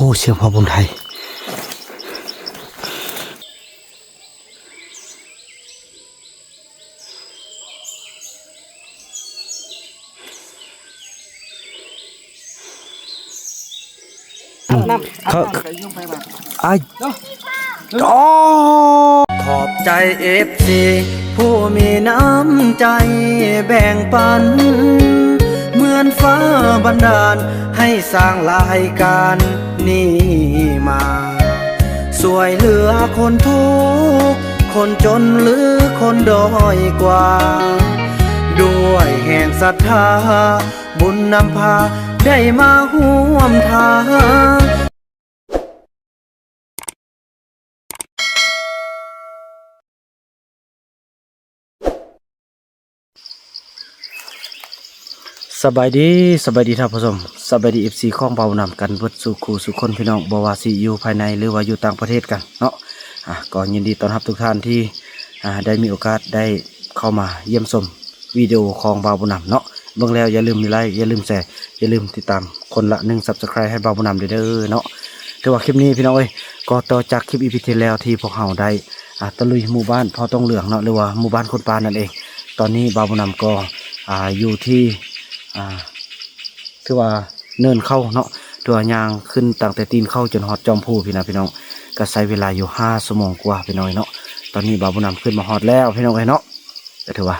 ໂອ້ ສຽງພໍ່ບຸນໄທ. ເຂົາ ອ້າຍ ອໍ ຂອບໃຈເອັຟຊີຜູ້ມີນ້ຳໃຈແບ່ງປັນ ເໝືອນຟ້າບັນດານໃຫ້ສ້າງລາຍການນີ້ມາ ຊ່ວຍເຫຼືອຄົນທຸກ ຄົນຈົນ ຫຼື ຄົນດ້ອຍກວ່າ ດ້ວຍແຮງສັດທາ ບຸນນຳພາໄດ້ມາຮ່ວມທາງ. ສະບາຍດີ ສະບາຍດີທ່ານຜູ້ຊົມ ສະບາຍດີເອັຟຊີຂອງບ່າວບຸນນຳກັນເບິດສູ່ຄູ່ສູ່ຄົນພີ່ນ້ອງ ບໍ່ວ່າຊິຢູ່ພາຍໃນ ຫຼືວ່າຢູ່ຕ່າງປະເທດກັນເນາະ. ອາ ກໍຍິນດີຕ້ອນຮັບທຸກທ່ານທີ່ ອາ ໄດ້ມີໂອກາດໄດ້ເຂົ້າມາຢ້ຽມຊົມ ວິດີໂອຂອງບ່າວບຸນນຳເນາະ. ເບິ່ງແລ້ວຢ່າລືມໄລ ຢ່າລືມແຊ ຢ່າລືມຕິດຕາມຄົນລະໜຶ່ງຊັບສະໄຄຣບ໌ໃຫ້ບ່າວບຸນນຳເດີເນາະ. ຖືວ່າຄລິບນີ້ພີ່ນ້ອງເອີຍ ກໍຕໍ່ຈາກຄລິບອີພີທີ່ແລ້ວທີ່ພວກເຮົາໄດ້ ອາ ຕະລຸຍໝູ່ບ້ານເຜົ່າຕົງເຫຼືອງເນາະ ຫຼືວ່າໝູ່ບ້ານຄົນປ່ານັ້ນເອງ. ຕອນນີ້ບ່າວບຸນນຳກໍ ອາ ຢູ່ທີ່ ອາ ຖືວ່າເນີນເຂົາເນາະ ຖືວ່າຍ່າງຂຶ້ນຕັ້ງແຕ່ຕີນເຂົາຈົນຮອດຈອມພູພີ້ນະພີ່ນ້ອງ ກໍໃຊ້ເວລາຢູ່ຫ້າຊົ່ວໂມງກວ່າພີ່ນ້ອງເອີຍເນາະ. ຕອນນີ້ບ່າວບຸນນຳຂຶ້ນມາຮອດແລ້ວພີ່ນ້ອງເອີຍເນາະ. ກໍຖືວ່າ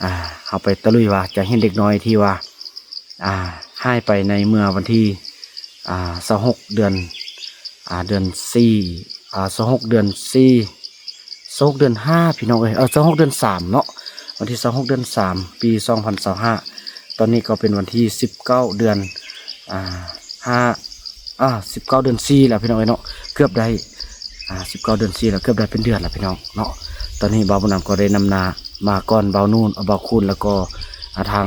ອາ ເຮົາໄປຕະລຸຍວ່າຈະເຫັນເດັກນ້ອຍທີ່ວ່າ ອາ ຫາຍໄປໃນເມື່ອວັນທີ ອາ ຊາວຫົກ ເດືອນ ອາ ເດືອນສີ່ ອາ ຊາວຫົກ ເດືອນສີ່ ຊາວຫົກ ເດືອນຫ້າ ພີ່ນ້ອງເອີຍ ເອີ ຊາວຫົກ ເດືອນສາມເນາະ ວັນທີຊາວຫົກ ເດືອນສາມ ປີສອງພັນຊາວຫ້າ. ຕອນນີ້ກໍເປັນວັນທີສິບເກົ້າ ເດືອນ ອາ ຫ້າ ອາ ສິບເກົ້າ ເດືອນສີ່ແລ້ວພີ່ນ້ອງເອີຍເນາະ ເກືອບໄດ້ ອາ ສິບເກົ້າ ເດືອນສີ່ແລ້ວ ເກືອບໄດ້ເປັນເດືອນແລ້ວພີ່ນ້ອງເນາະ. ຕອນນີ້ບ່າວບຸນນຳກໍໄດ້ນຳໜ້າມາກ່ອນບ່າວນູນ ບ່າວຄູນ ແລ້ວກໍ ອາ ທາງ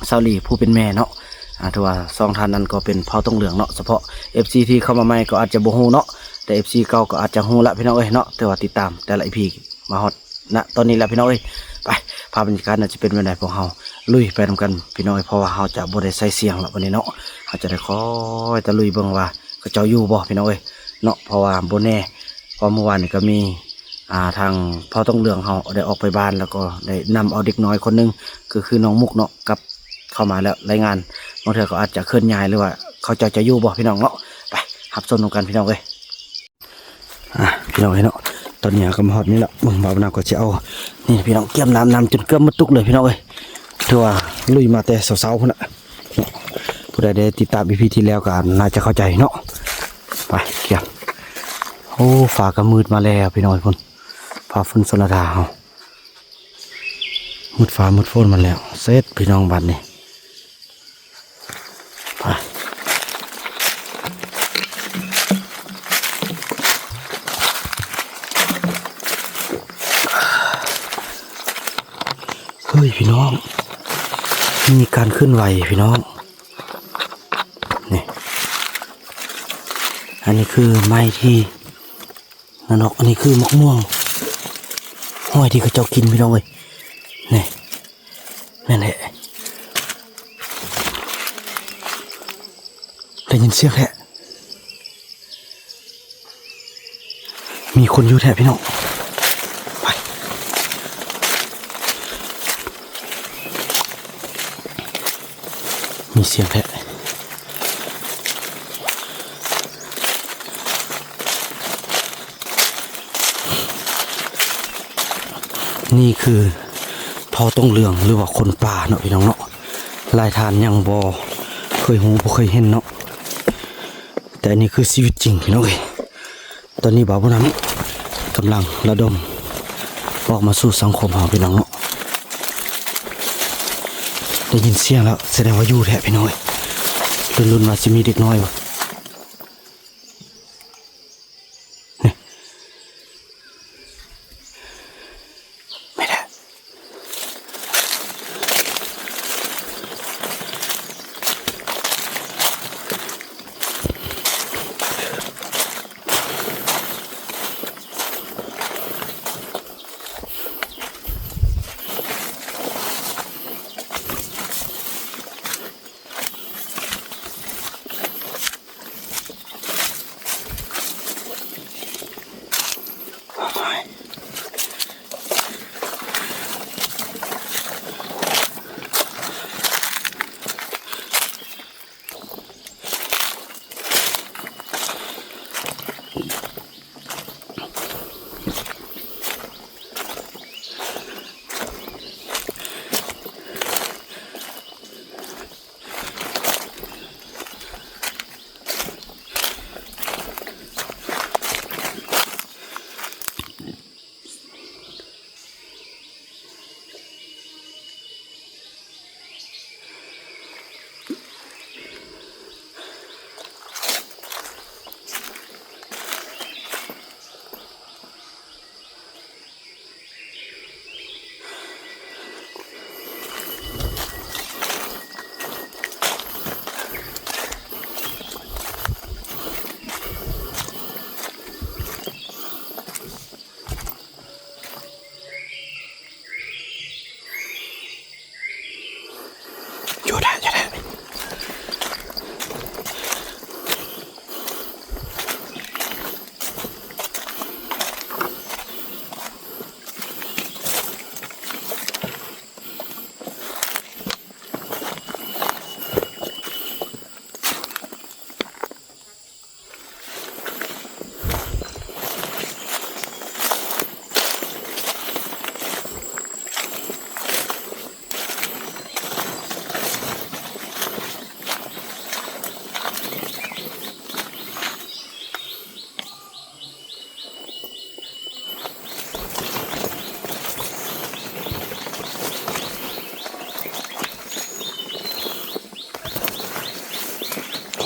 ສາວຫຼີຜູ້ເປັນແມ່ເນາະ. ອາ ຖືວ່າສອງທ່ານນັ້ນກໍເປັນເຜົ່າຕົງເຫຼືອງເນາະ ສະເພາະເອັຟຊີທີ່ເຂົ້າມາໃໝ່ກໍອາດຈະບໍ່ຮູ້ເນາະ ແຕ່ເອັຟຊີເກົ່າກໍອາດຈະຮູ້ລະພີ່ນ້ອງເອີຍເນາະ ແຕ່ວ່າຕິດຕາມແຕ່ລະອີພີມາຮອດ ນະ ຕອນນີ້ແຫຼະພີ່ນ້ອງເອີຍ. ໄປ ພາບບັນຍາກາດນັ້ນຈະເປັນແບບໃດ ພວກເຮົາລຸຍໄປນຳກັນພີ່ນ້ອງເອີຍ ເພາະວ່າເຮົາຈະບໍ່ໄດ້ໃສ່ສຽງແລ້ວບັດນີ້ເນາະ ເຮົາຈະໄດ້ຄ່ອຍຕະລຸຍເບິ່ງວ່າເຂົາເຈົ້າຢູ່ບໍ່ພີ່ນ້ອງເອີຍເນາະ. ເພາະວ່າບໍ່ແນ່ ເພາະເມື່ອວານນີ້ກໍມີ ອາ ທາງເຜົ່າຕົງເຫຼືອງເຮົາໄດ້ອອກໄປບ້ານ ແລ້ວກໍໄດ້ນຳເອົາເດັກນ້ອຍຄົນໜຶ່ງ ກໍຄືນ້ອງມຸກເນາະ ກັບເຂົ້າມາແລ້ວ ລາຍງານ ບາງເທື່ອກໍອາດຈະເຄື່ອນຍ້າຍ ຫຼືວ່າເຂົາເຈົ້າຈະຢູ່ບໍ່ພີ່ນ້ອງເນາະ. ໄປ ຮັບຊົມນຳກັນພີ່ນ້ອງເອີຍ. ອ່າ ພີ່ນ້ອງເອີຍເນາະ ຕອນນີ້ເຮົາກໍມາຮອດນີ້ລະ ເບິ່ງບ່າວບຸນນຳກໍຊິເອົາ ນີ້ພີ່ນ້ອງ ກຽມນ້ຳ ນ້ຳຈົນເກືອບໝົດຕຸກເລີຍພີ່ນ້ອງເອີຍ. ຖືວ່າລຸຍມາແຕ່ເຊົ້າໆພຸ້ນນະ ຜູ້ໃດໄດ້ຕິດຕາມອີພີທີ່ແລ້ວກໍໜ້າຈະເຂົ້າໃຈເນາະ. ໄປ ກຽມ ໂອ້ ຟ້າກໍມືດມາແລ້ວພີ່ນ້ອງເອີຍ ພຸ້ນ ຟ້າຝົນຊົນລະດາເຮົາ ມືດຟ້າມືດຝົນມາແລ້ວ ເສັດພີ່ນ້ອງບາດນີ້. ໄປ ເຮີ້ຍ ພີ່ນ້ອງ ມີການເຄື່ອນໄຫວພີ່ນ້ອງ ນີ້ ອັນນີ້ຄືໄມ້ທີ່ ນັ້ນດອກ ອັນນີ້ຄືໝາກມ່ວງ ຫ້ອຍທີ່ເຂົາເຈົ້າກິນພີ່ນ້ອງເອີຍ ນີ້ ແມ່ນແຫຼະ ໄດ້ຍິນສຽງແທ້ ມີຄົນຢູ່ແທ້ພີ່ນ້ອງ ໄປ ມີສຽງແທ້. ນີ້ຄືເຜົ່າຕົງເຫຼືອງ ຫຼືວ່າຄົນປ່າເນາະພີ່ນ້ອງເນາະ ຫຼາຍທ່ານຍັງບໍ່ເຄີຍຮູ້ ບໍ່ເຄີຍເຫັນເນາະ ແຕ່ອັນນີ້ຄືຊີວິດຈິງພີ່ນ້ອງເອີຍ. ຕອນນີ້ບ່າວບຸນນຳກຳລັງລະດົມອອກມາສູ່ສັງຄົມເຮົາພີ່ນ້ອງເນາະ ໄດ້ຍິນສຽງແລ້ວ ສະແດງວ່າຢູ່ແທ້ພີ່ນ້ອງເອີຍ ລຸ້ນໆວ່າຊິມີເດັກນ້ອຍບໍ່. ນີ້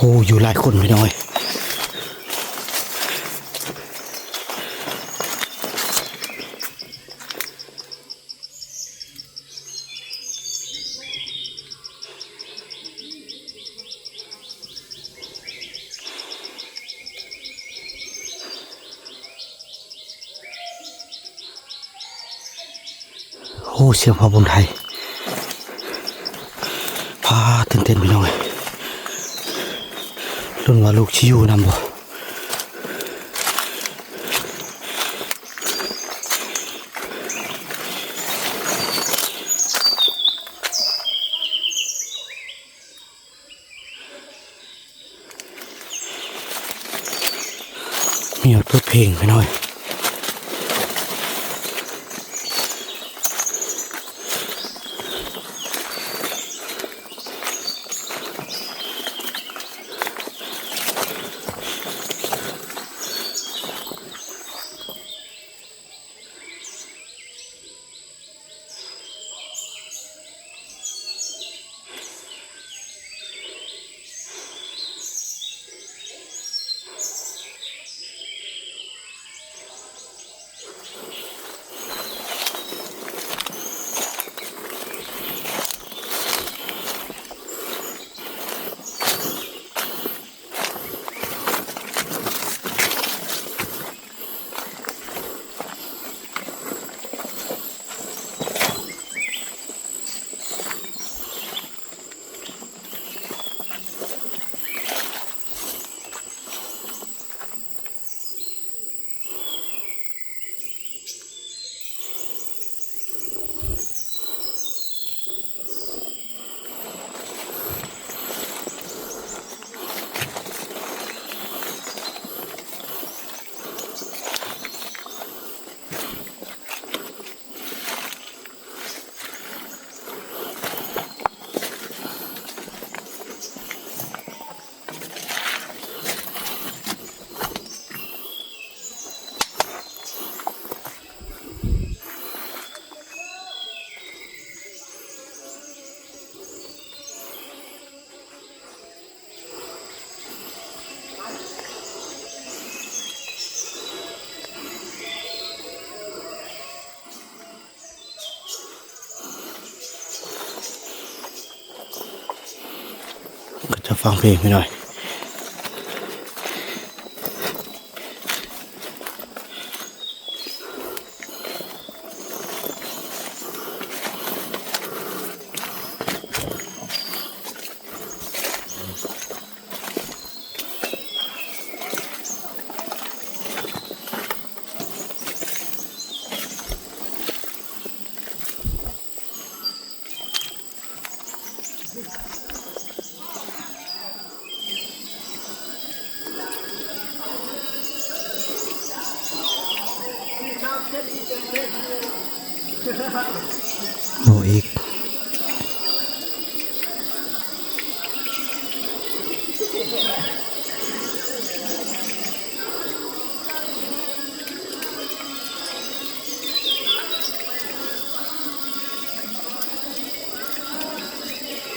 ໂອ້ ຢູ່ຫຼາຍຄົນພີ່ນ້ອງເອີຍ. ໂອ້ ສຽງພໍ່ບຸນໄທ ພາຕື່ນເຕັ້ນພີ່ນ້ອງເອີຍ. ລຸ້ນວ່າລູກຊິຢູ່ນຳບໍ່? ມີຮອດເປີດເພງໄປໜ້ອຍ. ກໍຈະຟັງເພງໄປໜ້ອຍ. ໂອ້ ອີກ.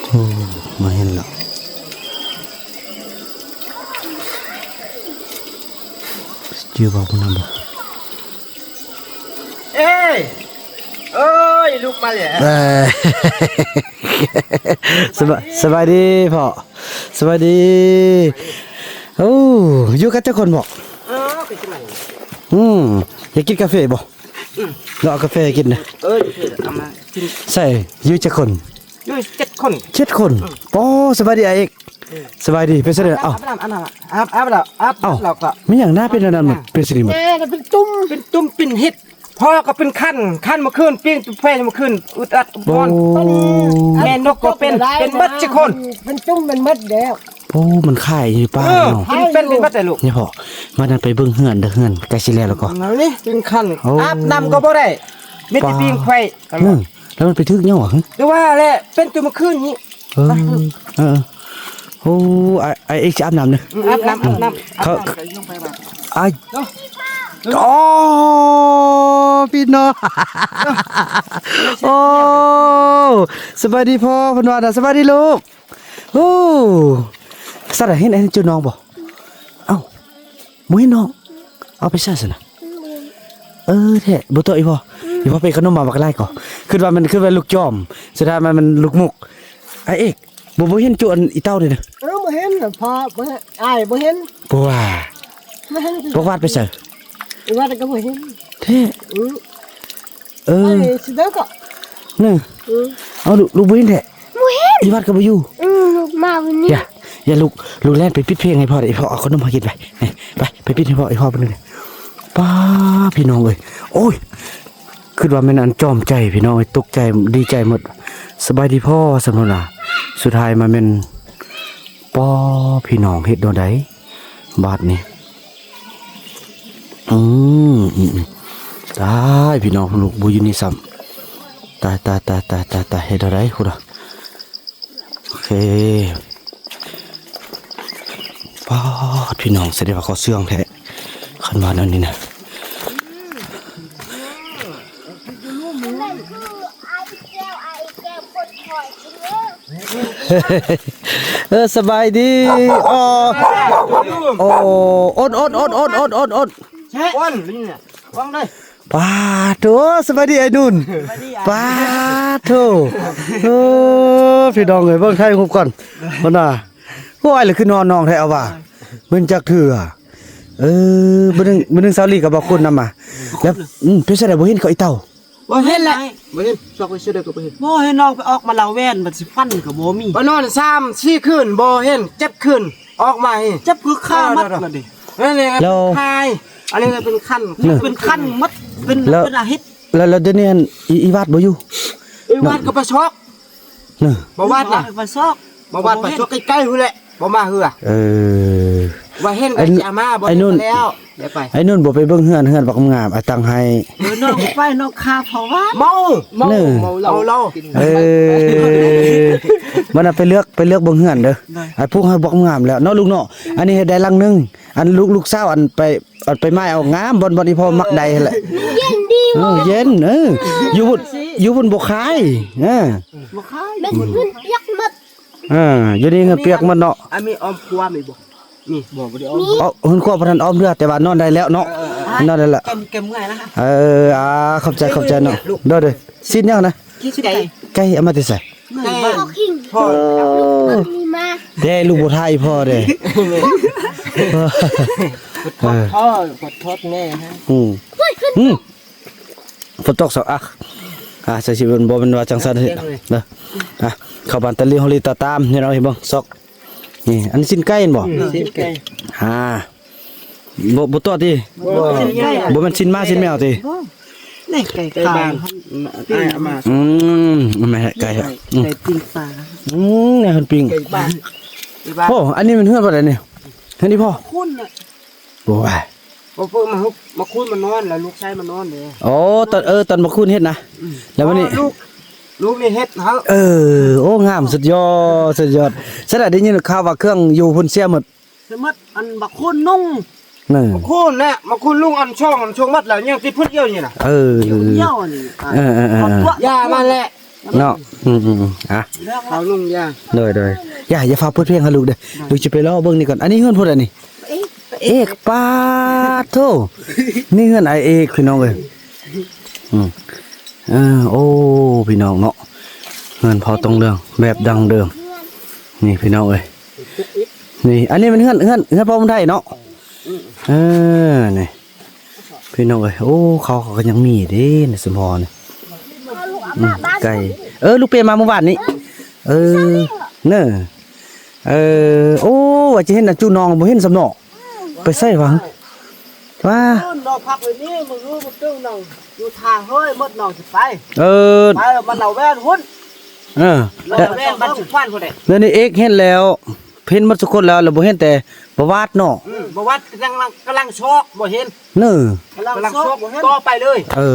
ໂອ້ ມາເຫັນແລ້ວ ຈື່ບໍ່ຜູ້ນັ້ນບໍ່? ເອີຍ ເອີຍ ລູກມາແລ້ວ. ເອີ ສະບາຍ ສະບາຍດີພໍ່ ສະບາຍດີ. ໂອ້ ຢູ່ກັນຈັກຄົນພໍ່? ເອີ ກໍຊິມາ ອືມ ຢາກກິນກາເຟບໍ່? ອືມ ລອງເອົາກາເຟໃຫ້ກິນເດີ. ເອີ ເອົາມາກິນ. ໃສ່ ຢູ່ຈັກຄົນ? ຢູ່ເຈັດຄົນ. ເຈັດຄົນ. ອືມ ໂອ້ ສະບາຍດີອ້າຍເອກ. ເອີ ສະບາຍດີ. ເປັນຈັ່ງໃດ? ເອົ້າ ອາບນ້ຳ ອາບນ້ຳ ອາບ ອາບແລ້ວ ອາບ ອາບແລ້ວກໍ ມີຫຍັງນະ ເປັນອັນນັ້ນ ເປັນຊິນີ້ໝົດ? ແມ່ນະ ເປັນຕຸ່ມ ເປັນຕຸ່ມ ເປັນເຫັດ ພໍ່ກໍເປັນຄັນ ຄັນເມື່ອຄືນ ປີ້ງແຟເມື່ອຄືນ ອຶດອັດອຸບອນ. ໂອ້ ແມ່ນົກກໍເປັນ ເປັນໝົດເຈັດຄົນ ເປັນຕຸ່ມ ເປັນໝົດແລ້ວ. ໂອ້ ມັນຄ້າຍຢູ່ປ່າເນາະ. ເອີ ເປັນ ເປັນ ເປັນໝົດແລ້ວລູກ. ນີ້ພໍ່ ມານັ້ນໄປເບິ່ງເຮືອນເດີ ເຮືອນໃກ້ຊິແລ້ວແລ້ວກໍ. ເອົານີ້ເປັນຄັນ ໂອ້ ອາບນ້ຳກໍບໍ່ໄດ້ ມີແຕ່ປີ້ງແຟ. ອືມ ແລ້ວມັນໄປຖືກຫຍັງຫວາ? ຄືວ່າແຫຼະ ເປັນແຕ່ເມື່ອຄືນນີ້. ເອີ ເອີ ໂອ້ ອ້າຍ ອ້າຍເອກຊິອາບນ້ຳເດີ. ອືມ ອາບນ້ຳ ອາບນ້ຳ ເຂົາ ອາບນ້ຳ. ອ້າຍ ເນາະ ໂອ້ ພີ່ນ້ອງ ໂອ້ ສະບາຍດີພໍ່ ເພິ່ນວ່ານະ. ສະບາຍດີລູກ. ໂອ້ ສັດເຫັນ ເຫັນຈຸນ້ອງບໍ່? ເອົ້າ ບໍ່ເຫັນນ້ອງ ເອົາໄປໃສຊັ້ນນະ? ເອີແທ້ ບໍ່ຕົວະອີ່ພໍ່ ອີ່ພໍ່ໄປເອົາຂະໜົມມາບັກຫຼາຍກໍ ຄິດວ່າມັນ ຄິດວ່າລູກຈອມ ສຸດທ້າຍມັນ ມັນລູກມຸກ. ອ້າຍເອກ ບໍ່ ບໍ່ເຫັນຈຸອັນອີເຕົ້າເດ້ນະ? ເອີ ບໍ່ເຫັນນະພໍ່ ບໍ່ເຫັນ ອ້າຍບໍ່ເຫັນ. ບໍ່ວ່າ ບໍ່ເຫັນ ບໍ່ວາດໄປໃສ? ວາດກໍບໍ່ເຫັນ ແທ້ ອື ເອີ ໄປຊິເດີກໍ ເນີ ອື ເອົາ ລູກ ລູກບໍ່ເຫັນແທ້ ບໍ່ເຫັນ ອີວັດກໍບໍ່ຢູ່ ອື ລູກມາວັນນີ້ ຢ່າ ຢ່າ ລູກ ລູກແລ່ນໄປປິດເພງໃຫ້ພໍ່ເດ້ ພໍ່ເອົາຂະໜົມໃຫ້ກິນໄປ ນີ້ ໄປ ໄປປິດໃຫ້ພໍ່ ໃຫ້ພໍ່ເພິ່ນເດ້. ປ້າ ພີ່ນ້ອງເອີຍ ໂອ້ຍ ຄິດວ່າແມ່ນອັນຈອມໃຈ ພີ່ນ້ອງເອີຍ ຕົກໃຈ ດີໃຈໝົດ. ສະບາຍດີພໍ່ ສຳລັບນະ ສຸດທ້າຍມາແມ່ນ ປ້າ ພີ່ນ້ອງເຮັດແນວໃດບາດນີ້? ອືມ ອືມ ອືມ ຕາຍ ພີ່ນ້ອງ ລູກບໍ່ຢູ່ນີ້ຊ້ຳ ຕາຍ ຕາຍ ເຮັດແນວໃດພຸ້ນນະ? ໂອເຄ ປາດ ພີ່ນ້ອງ ສະແດງວ່າເຂົາເຊື່ອງແທ້ ຄັນວ່າແນວນີ້ນະ. ເອີ ສະບາຍດີ ອໍ ໂອ້ ອົດ ອົດ ວັງເລີຍ ປາດໂທ້ ສະບາຍດີອ້າຍນຸ່ນ ປາດໂທ້ ເອີ ພີ່ນ້ອງເອີຍ ເບິ່ງຖ່າຍຮູບກ່ອນ ພຸ້ນນະ ໂອ້ ອ້າຍລະຄືນອນນອງແທ້ ເອົາວ່າ ແມ່ນຈັກເທື່ອ ເອີ ມື້ໜຶ່ງ ມື້ໜຶ່ງສາວລີກັບບ່າວຄຸນນຳມາ ແລ້ວ ອືມ ເປັນຈັ່ງໃດ ບໍ່ເຫັນເຂົາອີ່ເຕົ້າ ບໍ່ເຫັນແຫຼະ ບໍ່ເຫັນ ຊອກໄປຊື່ໃດກໍບໍ່ເຫັນ ບໍ່ເຫັນ ນ້ອງໄປອອກມາລາວແວ່ນ ບັດຊິຝັນກໍບໍ່ມີ ໄປນອນສາມສີ່ຄືນ ບໍ່ເຫັນ ເຈັດຄືນ ອອກມາເຫັນ ຈັບຄືຄາມັດລະເດ ແລ້ວ ອັນນີ້ເປັນຄັນ ເປັນຄັນໝົດ ເປັນ ເປັນອາທິດ ແລ້ວ ແລ້ວດຽວນີ້ອັນ ອີ ອີວາດບໍ່ຢູ່ ອີວາດກໍໄປຊອກ ເນາະ ບໍ່ວາດນະ ບໍ່ວາດໄປຊອກ ບໍ່ວາດໄປຊອກໃກ້ໆພຸ້ນແຫຼະ ບໍ່ມາເຮືອ ເອີ ວ່າເຫັນກໍຊິເອົາມາ ບໍ່ເຫັນກໍແລ້ວ ໄດ້ໄປ ໄອ້ນຸ່ນບໍ່ໄປເບິ່ງເຮືອນ ເຮືອນບັກງາມ ອ້າຍຕັ້ງໃຫ້ ເອີ ນ້ອງໄປ ນ້ອງຄາເຂົາວ່າ ເມົາ ເມົາ ເມົາເຫຼົ້າ ເອີ ມັນນະໄປເລືອກ ໄປເລືອກເບິ່ງເຮືອນເດີ ໄອ້ຜູ້ໃຫ້ບັກງາມແລ້ວເນາະ ລູກເນາະ ອັນນີ້ເຮັດໄດ້ຫຼັງໜຶ່ງ ອັນລູກ ລູກສາວ ອັນໄປ ອັນໄປໝາຍເອົາງາມ ບ່ອນ ບ່ອນອີ່ພໍ່ມັກໄດ້ຫັ້ນແຫຼະ ເຢັນດີ ເອີ ເຢັນ ເອີ ຢູ່ພຸ້ນ ຢູ່ພຸ້ນບໍ່ຄາຍ ເອີ ບໍ່ຄາຍ ເປັນພື້ນປຽກໝົດ ເອີ ຢູ່ນີ້ເຮືອນປຽກໝົດເນາະ ອັນມີອ້ອມຄົວມີບໍ່? ມີ ບໍ່ ບໍ່ໄດ້ອ້ອມ ເອີ ເຮືອນຄົວບໍ່ທັນອ້ອມເທື່ອ ແຕ່ວ່ານອນໄດ້ແລ້ວເນາະ ເອີ ນອນໄດ້ແລ້ວ ເກັມ ເກັມເມື່ອຍນະ ເອີ ອ່າ ຂອບໃຈ ຂອບໃຈເນາະ ໂດຍ ໂດຍ ຊີ້ນຫຍັງນະ? ຊີ້ນໄກ່ ໄກ່ເອົາມາແຕ່ໃສ? ແຕ່ພໍ່ ເດ້ ລູກບໍ່ຖ່າຍພໍ່ເດ້ ເອີ ຂໍໂທດ ຂໍໂທດແມ່ຮະ ອືມ ອືມ ຝົນຕົກຊະ ອ່ະ ອ່ະ ໃສ່ຊິບໍ່ແມ່ນວ່າຈັ່ງຊັ້ນເດີ ອ່ະ ເຂົ້າບ້ານຕາລີ ຮອງລີຕາຕາມ ເຫັນເອົາໃຫ້ເບິ່ງ ຊອກ ນີ້ ອັນຊີ້ນໄກ່ແມ່ນບໍ່? ຊີ້ນໄກ່ ອ່າ ບໍ່ ບໍ່ຕົວະຕິ ບໍ່ ບໍ່ແມ່ນຊີ້ນໝາຊີ້ນແມວຕິ ບໍ່ ນີ້ໄກ່ຂາວ ປີ້ງ ອືມ ແມ່ນໄກ່ ໄກ່ປີ້ງປາ ອືມ ແນວເພິ່ນປີ້ງ ໂອ້ ອັນນີ້ແມ່ນເຮືອນຜູ້ໃດນີ້? ເຮືອນອີ່ພໍ່ ຄຸນນະ ໂອ້ຍ ບໍ່ເພິ່ນມາ ມາຄຸນມານອນ ແລ້ວລູກຊາຍມານອນເດ້ ໂອ້ ຕອນ ເອີ ຕອນມາຄຸນເຮັດນະ ອືມ ແລ້ວບັດນີ້ ລູກ ລູກນີ້ເຮັດໃຫ້ ເອີ ໂອ້ ງາມ ສຸດຍອດ ສຸດຍອດ ຊັ້ນນະ ໄດ້ຍິນຂ່າວວ່າເຄື່ອງຢູ່ພຸ້ນເສຍໝົດ ສະໝົດ ອັນບັກຄູນນຸ່ງ ເອີ ບັກຄູນແຫຼະ ບັກຄູນນຸ່ງ ອັນຊ່ອງ ອັນຊ່ອງໝົດແລ້ວ ຍັງຕິດຜູ້ດຽວນີ້ນະ ເອີ ຜູ້ດຽວນີ້ ເອີ ເອີ ເອີ ຢ່າມາແຫຼະ ເນາະ ອືມໆ ອ່ະ ເອົາລຸງ ຢ່າ ໂດຍ ໂດຍ ຢ່າ ຢ່າຟ້າວເປີດເພງໃຫ້ລູກເດີ ລູກຊິໄປລໍເບິ່ງນີ້ກ່ອນ ອັນນີ້ເຮືອນຜູ້ໃດນີ້? ເອກ ປາດໂທ້ ນີ້ເຮືອນອ້າຍເອກ ພີ່ນ້ອງເອີຍ ອືມ ເອີ ໂອ້ ພີ່ນ້ອງເນາະ ເຮືອນພໍ່ຕົງເລື່ອງແບບດັ້ງເດີມ ນີ້ພີ່ນ້ອງເອີຍ ນີ້ ອັນນີ້ແມ່ນເຮືອນ ເຮືອນ ເຮືອນພໍ່ບຸນໄທເນາະ ເອີ ນີ້ ພີ່ນ້ອງເອີຍ ໂອ້ ເຂົາ ເຂົາກໍຍັງມີເດ້ໃນຊຸມຫໍນີ້ ອືມ ໄກ່ ເອີ ລູກເປມາມື້ວານນີ້ ເອີ ເນີ ເອີ ໂອ້ ວ່າຈະເຫັນນະ ຈູນ້ອງບໍ່ເຫັນຊ້ຳເນາະ ໄປໃສວະ ວ່າ ນ້ອງພັກໄວ້ນີ້ ມື້ຮືມື້ຕຶງນ້ອງຢູ່ທ່າເຮີຍ ໝົດນ້ອງຊິໄປ ເອີ ໄປມັນລາວແວ່ນພຸ້ນ ເອີ ລາວແວ່ນບ້ານສຸຂວັນພຸ້ນແຫຼະ ແລ້ວນີ້ເອກເຫັນແລ້ວ ເຫັນໝົດທຸກຄົນແລ້ວ ແລ້ວບໍ່ເຫັນແຕ່ບ່າວວາດເນາະ ອືມ ບ່າວວາດກຳລັງ ກຳລັງຊອກບໍ່ເຫັນ ເນີ ກຳລັງຊອກບໍ່ເຫັນ ຕໍ່ໄປເລີຍ ເອີ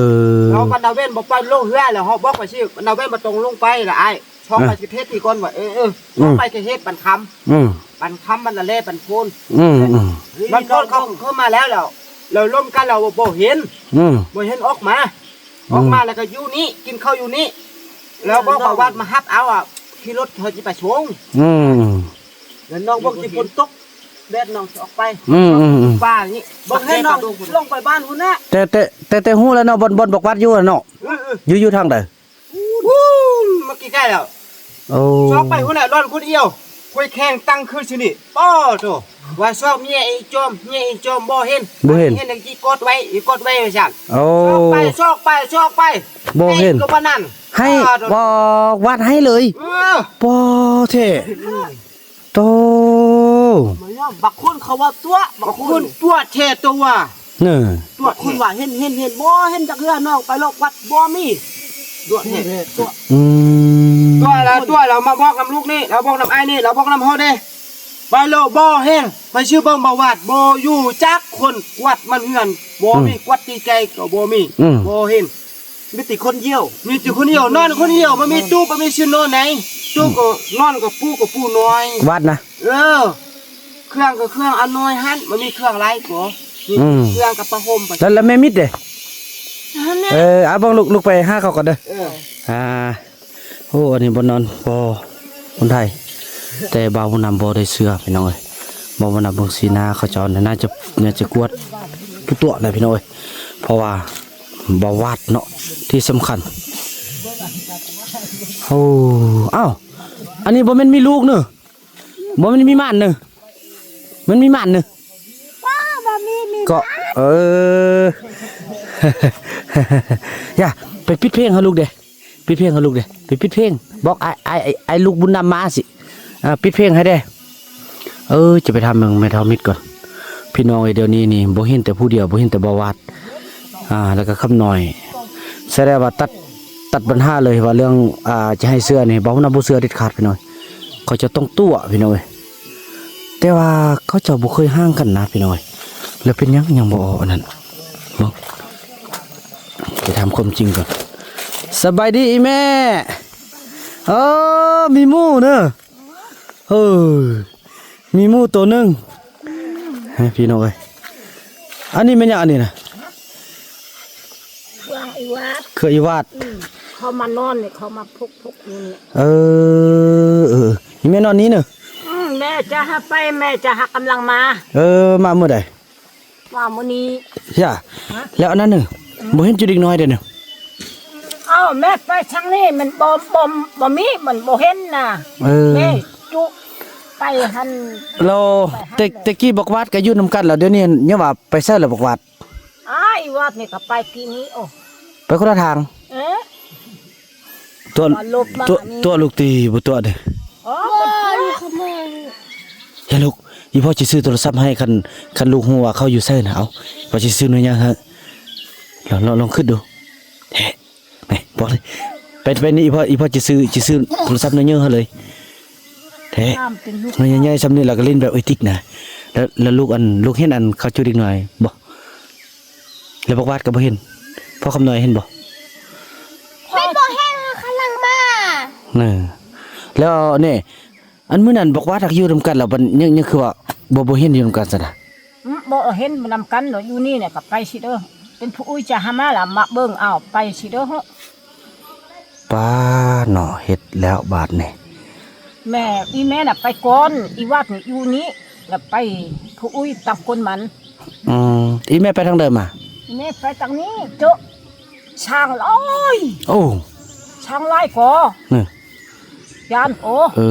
ແລ້ວບັນດາເວນບໍ່ໄປລົງເຮືອ ແລ້ວເຮົາບອກໄປຊິ ບັນດາເວນບໍ່ຕ້ອງລົງໄປລະອ້າຍ ຊອກໄປ ເອີ ປະເທດທີ່ກ່ອນວ່າ ເອີ ເອີ ອືມ ໄປປະເທດບັນຄຳ ອືມ ບັນຄຳ ບັນລະແລ ບັນໂພນ ອືມ ອືມ ບັນໂພນເຂົາເຂົ້າມາແລ້ວ ແລ້ວ ແລ້ວລົມກັນແລ້ວບໍ່ເຫັນ ອືມ ບໍ່ເຫັນອອກມາ ອືມ ອອກມາແລ້ວກໍຢູ່ນີ້ ກິນເຂົ້າຢູ່ນີ້ ແລ້ວບອກວ່າວັດມາຮັບເອົາ ຂີ່ລົດເຂົາຊິໄປສົ່ງ ອືມ ແລ້ວນ້ອງເບິ່ງຊິຝົນຕົກ ແດດນ້ອງຊິອອກໄປ ອືມໆໆ ປ່ານີ້ ເບິ່ງໃຫ້ນ້ອງລົງໄປບ້ານພຸ້ນນະ ແຕ່ ແຕ່ ແຕ່ ແຕ່ຮູ້ແລ້ວເນາະ ບ່ອນ ບ່ອນບັກວັດຢູ່ຫັ້ນເນາະ ເອີໆ ຢູ່ ຢູ່ທາງໃດ? ພຸ້ນ ມາໃກ້ໆແລ້ວ ໂອ້ ຊອກໄປພຸ້ນແຫຼະ ລອນຄົນອຽວ ຫ້ວຍແຂ້ງຕັ້ງຄືຊິນີ້ ປາໂທ້ ວ່າຊອກເມຍອີຈອມ ເມຍອີຈອມບໍ່ເຫັນ ບໍ່ເຫັນ ເຫັນຈັ່ງຊີ້ກົດໄວ້ ອີກົດໄວ້ວ່າຊັ້ນ ໂອ້ ຊອກໄປ ຊອກໄປ ຊອກໄປ ບໍ່ເຫັນ ໃຫ້ກໍບໍ່ນັ້ນ ໃຫ້ ປາໂທ້ ບໍ່ວັດໃຫ້ເລີຍ ເອີ ປາແທ້ ອືມ ໂຕ ບັກຄຸນເຂົາວ່າຕົວະ ບັກຄຸນຕົວະແທ້ຕົວະ ເອີ ຕົວະ ຄຸນວ່າເຫັນ ເຫັນ ເຫັນ ບໍ່ເຫັນຈັກເທື່ອ ນ້ອງໄປລອກວັດບໍ່ມີ ຕົວະແທ້ ຕົວະ ອືມ ຕົວະລະ ຕົວະລະ ມາບອກນຳລູກນີ້ ລາວບອກນຳອ້າຍນີ້ ລາວບອກນຳເຮົາເດ້ ໄປໂລບໍ່ເຫັນ ໄປຊື່ເບິ່ງບໍ່ວັດ ບໍ່ຢູ່ຈັກຄົນ ກວດມັນເຮືອນ ບໍ່ມີ ອືມ ກວດຕີໄກ່ກໍບໍ່ມີ ອືມ ບໍ່ເຫັນ ມີແຕ່ຄົນດຽວ ມີແຕ່ຄົນດຽວ ນອນຄົນດຽວ ບໍ່ມີຕູ້ ບໍ່ມີຊື່ນອນໃດ ຕູ້ກໍນອນກັບປູ່ ກັບປູ່ນ້ອຍ ວັດນະ ເອີ ເຄື່ອງກໍເຄື່ອງອັນນ້ອຍຫັ້ນ ບໍ່ມີເຄື່ອງຫຼາຍກໍ ອືມ ເຄື່ອງກັບຜ້າຫົ່ມໄປ ແລ້ວ ແລ້ວແມ່ມິດເດ້? ເອີ ເອົາເບິ່ງ ລູກ ລູກໄປຫາເຂົາກ່ອນເດີ ເອີ ອ່າ ໂອ້ ອັນນີ້ບ່ອນນອນພໍ່ບຸນໄທ ແຕ່ບ່າວບຸນນຳບໍ່ໄດ້ເຊື່ອພີ່ນ້ອງເອີຍ ບ່າວບຸນນຳເບິ່ງສີໜ້າເຂົາເຈົ້າ ໜ້າຈະ ໜ້າຈະກວດຜູ້ຕົວະແຫຼະພີ່ນ້ອງເອີຍ ເພາະວ່າ ບໍ່ວາດເນາະ ທີ່ສຳຄັນ ໂອ້ ອ້າວ ອັນນີ້ບໍ່ແມ່ນມີລູກເນີ ບໍ່ແມ່ນມີໝານເນີ ມັນມີໝານເນີ ບໍ່ ບໍ່ມີ ມີ ກໍ ໝານ ເອີ ຢ່າ ໄປປິດເພງໃຫ້ລູກເດ້ ປິດເພງໃຫ້ລູກເດ້ ໄປປິດເພງ ບອກອ້າຍ ອ້າຍ ອ້າຍລູກບຸນນຳມາຊິ ອ່າ ປິດເພງໃຫ້ແດ່ ເອີ ຈະໄປຖາມເບິ່ງແມ່ເຖົ້າມິດກ່ອນ ພີ່ນ້ອງເອີຍ ດຽວນີ້ນີ້ບໍ່ເຫັນແຕ່ຜູ້ດຽວ ບໍ່ເຫັນແຕ່ບ່າວວາດ ອ່າ ແລ້ວກໍຄຳນ້ອຍ ສະແດງວ່າຕັດ ຕັດບັນຫາເລີຍວ່າເລື່ອງ ອ່າ ຈະໃຫ້ເຊື່ອນີ້ ບ່າວນຳບໍ່ເຊື່ອເດັດຂາດພີ່ນ້ອງ ເຂົາເຈົ້າຕ້ອງຕົວະພີ່ນ້ອງເອີຍ ແຕ່ວ່າເຂົາເຈົ້າບໍ່ເຄີຍຮ່າງກັນນະພີ່ນ້ອງເອີຍ ແລ້ວເປັນຫຍັງຍັງບໍ່ອອກອັນນັ້ນ ເບິ່ງ ໄປຖາມຄວາມຈິງກ່ອນ ສະບາຍດີອີ່ແມ່ ເອີ ມີໝູເນີ ເອີ ມີໝູໂຕໜຶ່ງ ເອີ ພີ່ນ້ອງເອີຍ ອັນນີ້ແມ່ນຫຍັງອັນນີ້ນະ? ເຄື່ອງອີຫວາດ ເຄື່ອງອີຫວາດ ອືມ ເຂົາມານອນນີ້ ເຂົາມາພົກໆຢູ່ນີ້ ເອີ ເອີ ອີ່ແມ່ນອນນີ້ເນີ ອືມ ແມ່ຈະຫາໄປ ແມ່ຈະຫາກຳລັງມາ ເອີ ມາມື້ໃດ? ວ່າມື້ນີ້ ຢ່າ ຮະ ແລ້ວອັນນັ້ນເນີ ອືມ ບໍ່ເຫັນຈຸເດັກນ້ອຍເດ້ເນີ ເອົ້າ ແມ່ໄປທາງນີ້ມັນບໍ່ ບໍ່ ບໍ່ມີ ມັນບໍ່ເຫັນນະ ເອີ ແມ່ຈຸໄປຫັ້ນ ແລ້ວ ໄປຫັ້ນ ແຕ່ ແຕ່ກີ້ບັກຫວາດກໍຢູ່ນຳກັນ ແລ້ວດຽວນີ້ຍັງວ່າໄປໃສລະບັກຫວາດ? ອ້າຍ ຫວາດນີ້ກໍໄປກີ້ນີ້ ໂອ້ ໄປຄົນລະທາງ ເອີ ຕົວະ ຕົວະລູກຕີ ບໍ່ຕົວະເດ້ ອໍ ບໍ່ ລູກຂະໂມຍ ຢ່າລູກ ອີ່ພໍ່ຊິຊື້ໂທລະສັບໃຫ້ ຄັນ ຄັນລູກຮູ້ວ່າເຂົາຢູ່ໃສນະ ເອົາ ພໍ່ຊິຊື້ໜ່ວຍໃຫຍ່ໃຫ້ ລອງ ລອງ ລອງຄິດດູ ແທ້ ແມ່ ບອກເລີຍ ໄປ ໄປນີ້ ອີ່ພໍ່ ອີ່ພໍ່ຊິຊື້ ຊິຊື້ໂທລະສັບໜ່ວຍໃຫຍ່ໃຫ້ເລີຍ ແທ້ ໜ່ວຍໃຫຍ່ໆ ສ່ຳນີ້ ແລ້ວກໍຫຼິ້ນແບບເອຕິກນະ ແລ້ວ ແລ້ວລູກ ອັນ ລູກເຫັນ ອັນ ເຂົາຈູເດັກນ້ອຍບໍ່? ແລ້ວບັກຫວາດກໍບໍ່ເຫັນ ພໍ່ຄຳນ້ອຍເຫັນບໍ່? ຂ້ອຍບໍ່ເຫັນ ຂ້ອຍກຳລັງມາ ເອີ ແລ້ວນີ້ ອັນມື້ນັ້ນບັກຫວາດຮັກຢູ່ນຳກັນ ແລ້ວບັດຍັງ ຍັງຄືວ່າບໍ່ ບໍ່ເຫັນຢູ່ນຳກັນຊັ້ນນະ? ອືມ ບໍ່ເຫັນນຳກັນເນາະ ຢູ່ນີ້ແຫຼະ ກໍໄປຊິເດີ ເປັນຜູ້ອື່ນຈະຫາມາລະມາເບິ່ງເອົາ ໄປຊິເດີ ປ້າເນາະ ເຮັດແລ້ວບາດນີ້ ແມ່ ອີ່ແມ່ນະໄປກ່ອນ ອີຫວາດຢູ່ນີ້ ລະໄປຜູ້ອື່ນຕ່າງຄົນມັນ ອືມ ອີ່ແມ່ໄປທາງໃດມາ? ອີ່ແມ່ໄປທາງນີ້ເຈາະ ຊ້າງຫຼາຍ ໂອ້ ຊ້າງຫຼາຍກໍ ນີ້ ຢ້ານ ໂອ້ ເອີ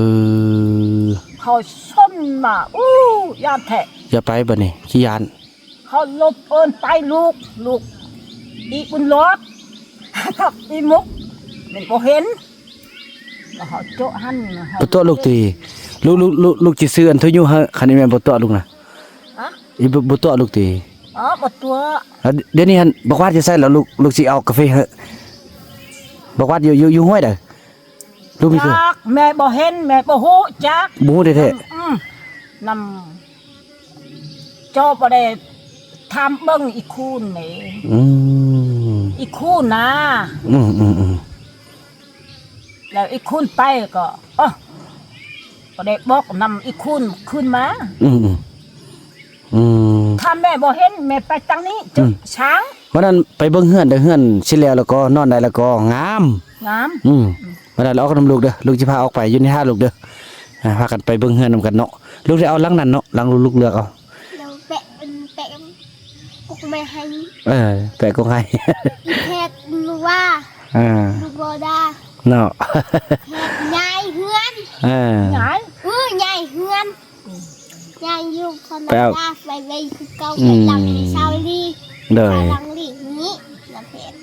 ເຂົາຊົນມາ ອູ້ ຢ້ານແທ້ ຢ່າໄປບັດນີ້ ຂີ້ຢ້ານ ເຂົາລົບເອີ້ນໄປລູກ ລູກອີບຸນຫຼອດ ກັບອີມຸກ ແມ່ນບໍ່ເຫັນ ແລ້ວເຮົາເຈາະຫັ້ນ ບໍ່ຕົວະລູກຕິ ລູກ ລູກ ລູກ ລູກຊິຊື້ອັນໂທຍຸໃຫ້ ຄັນອີແມ່ບໍ່ຕົວະລູກນະ ຮະ ອີບໍ່ ບໍ່ຕົວະລູກຕິ ອໍ ບໍ່ຕົວະ ແລ້ວດຽວນີ້ຫັ້ນ ບັກຫວາດຢູ່ໃສລະ ລູກ ລູກຊິເອົາກາເຟໃຫ້ ບັກຫວາດຢູ່ ຢູ່ ຢູ່ຫ້ວຍໃດ? ລູກມີຄື ຈັກ ແມ່ບໍ່ເຫັນ ແມ່ບໍ່ຮູ້ຈັກ ບໍ່ຮູ້ແທ້ໆ ອືມ ນຳ ເຈົ້າບໍ່ໄດ້ຖາມເບິ່ງອີຄູນເດ້ ອືມ ອີຄູນນະ ອືມໆໆ ແລ້ວອີຄູນໄປກໍ ອໍ ບໍ່ໄດ້ບອກນຳອີຄູນຄືນມາ ອືມໆ ອືມ ຖ້າແມ່ບໍ່ເຫັນ ແມ່ໄປທາງນີ້ ອືມ ຈະຊ້າງ ມື້ນັ້ນໄປເບິ່ງເຮືອນເດີ ເຮືອນຊິແລ້ວແລ້ວກໍ ນອນໄດ້ແລ້ວກໍ ງາມ ງາມ ອືມ ມື້ນັ້ນອອກນຳລູກເດີ ລູກຊິພາອອກໄປ ຢູ່ນີ້ຖ້າລູກເດີ ອ່າ ພາກັນໄປເບິ່ງເຮືອນນຳກັນເນາະ. ລູກໄດ້ເອົາຫຼັງນັ້ນເນາະ, ຫຼັງລູກເລືອກເອົາ. ແລ້ວແປະ ແປະກົກໄມ້ໃຫ້. ເອີ ແປະກົກໄມ້. ແພດ ວ່າ ອ່າ ລູກບໍ່ໄດ້ເນາະ. ແພດຍ້າຍເຮືອນ. ເອີ ຍ້າຍ ເອີ ຍ້າຍເຮືອນ. ຍ້າຍຢູ່ຄານາດາ ໄປໄວ້ຄືເກົ່າ. ອືມ ໄປຫຼັງທີ່ຊາວລີ. ໂດຍ ຫຼັງລີນີ້ ລະແພດ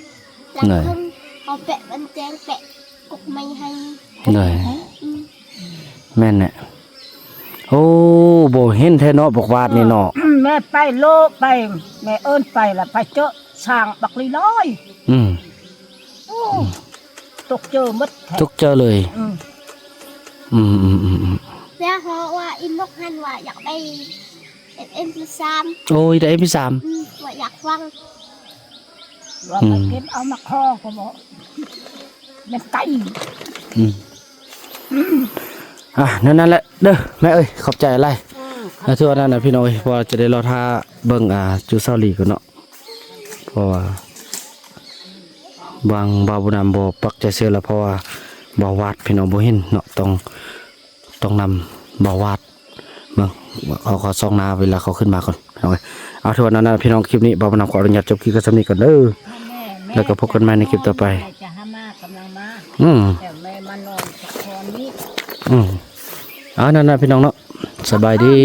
ຫຼັງເພິ່ນເອົາແປະບັນແຈງ ແປະກົກໄມ້ໃຫ້. ໂດຍ ອືມ ແມ່ນແຫຼະ. ໂອ້ ບໍ່ເຫັນແທ້ເນາະ ບັກຫວາດນີ້ເນາະ. ແມ່ໄປໂລໄປ ແມ່ເອີ້ນໄປລະໄປເຈີຊ້າງບັກລີລອຍ. ອືມ ໂອ້ ຕົກເຈີໝົດ ຕົກເຈີເລີຍ. ອືມ ອືມໆໆໆ ແລ້ວເຮົາວ່າອີນົກຫັ້ນວ່າຢາກໄດ້ ເອັມສາມ. ໂອ້ຍ ໄດ້ເອັມສາມ. ອືມ ວ່າຢາກຟັງ ວ່າ ອືມ ໄປເກັບເອົາມາຂໍກໍບໍ່ ແມ່ນໄກ. ອືມ ອ່າ ແນວນັ້ນແຫຼະເດີແມ່ເອີຍ ຂອບໃຈຫຼາຍ. ອືມ ແລ້ວຖືວ່ານັ້ນນະພີ່ນ້ອງເອີຍ ເພາະວ່າຈະໄດ້ລໍຖ້າເບິ່ງ ອ່າ ຈຸສາວລີກ່ອນເນາະ ເພາະວ່າບາງ ບ່າວບຸນນຳບໍ່ປັກໃຈເຊື່ອລະ ເພາະວ່າບ່າວຫວາດພີ່ນ້ອງບໍ່ເຫັນເນາະ ຕ້ອງ ຕ້ອງນຳບ່າວຫວາດເບິ່ງ ເອົາເຂົາສ່ອງໜ້າເວລາເຂົາຂຶ້ນມາກ່ອນ. ເອົາ ເອົາ ຖືວ່ານັ້ນນະພີ່ນ້ອງ ຄລິບນີ້ບ່າວບຸນນຳຂໍອະນຸຍາດຈົບຄລິບກັນສ່ຳນີ້ກ່ອນເດີ ແລ້ວກໍພົບກັນໃໝ່ໃນຄລິບຕໍ່ໄປ. ອືມ ອືມ ເອົາ ນັ້ນນະພີ່ນ້ອງເນາະ ສະບາຍດີ.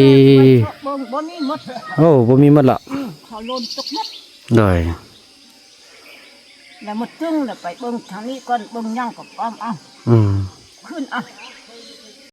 ເບິ່ງ ບໍ່ມີໝົດ. ໂອ້ ບໍ່ມີໝົດລະ. ອືມ ເຂົາໂລນຕົກໝົດ. ໂດຍ ແລ້ວໝົດຕຶງແລ້ວ ໄປເບິ່ງທາງນີ້ກ່ອນ ເບິ່ງຫຍັງກໍປ້ອມເອົາ. ອືມ ຂຶ້ນເອົາ.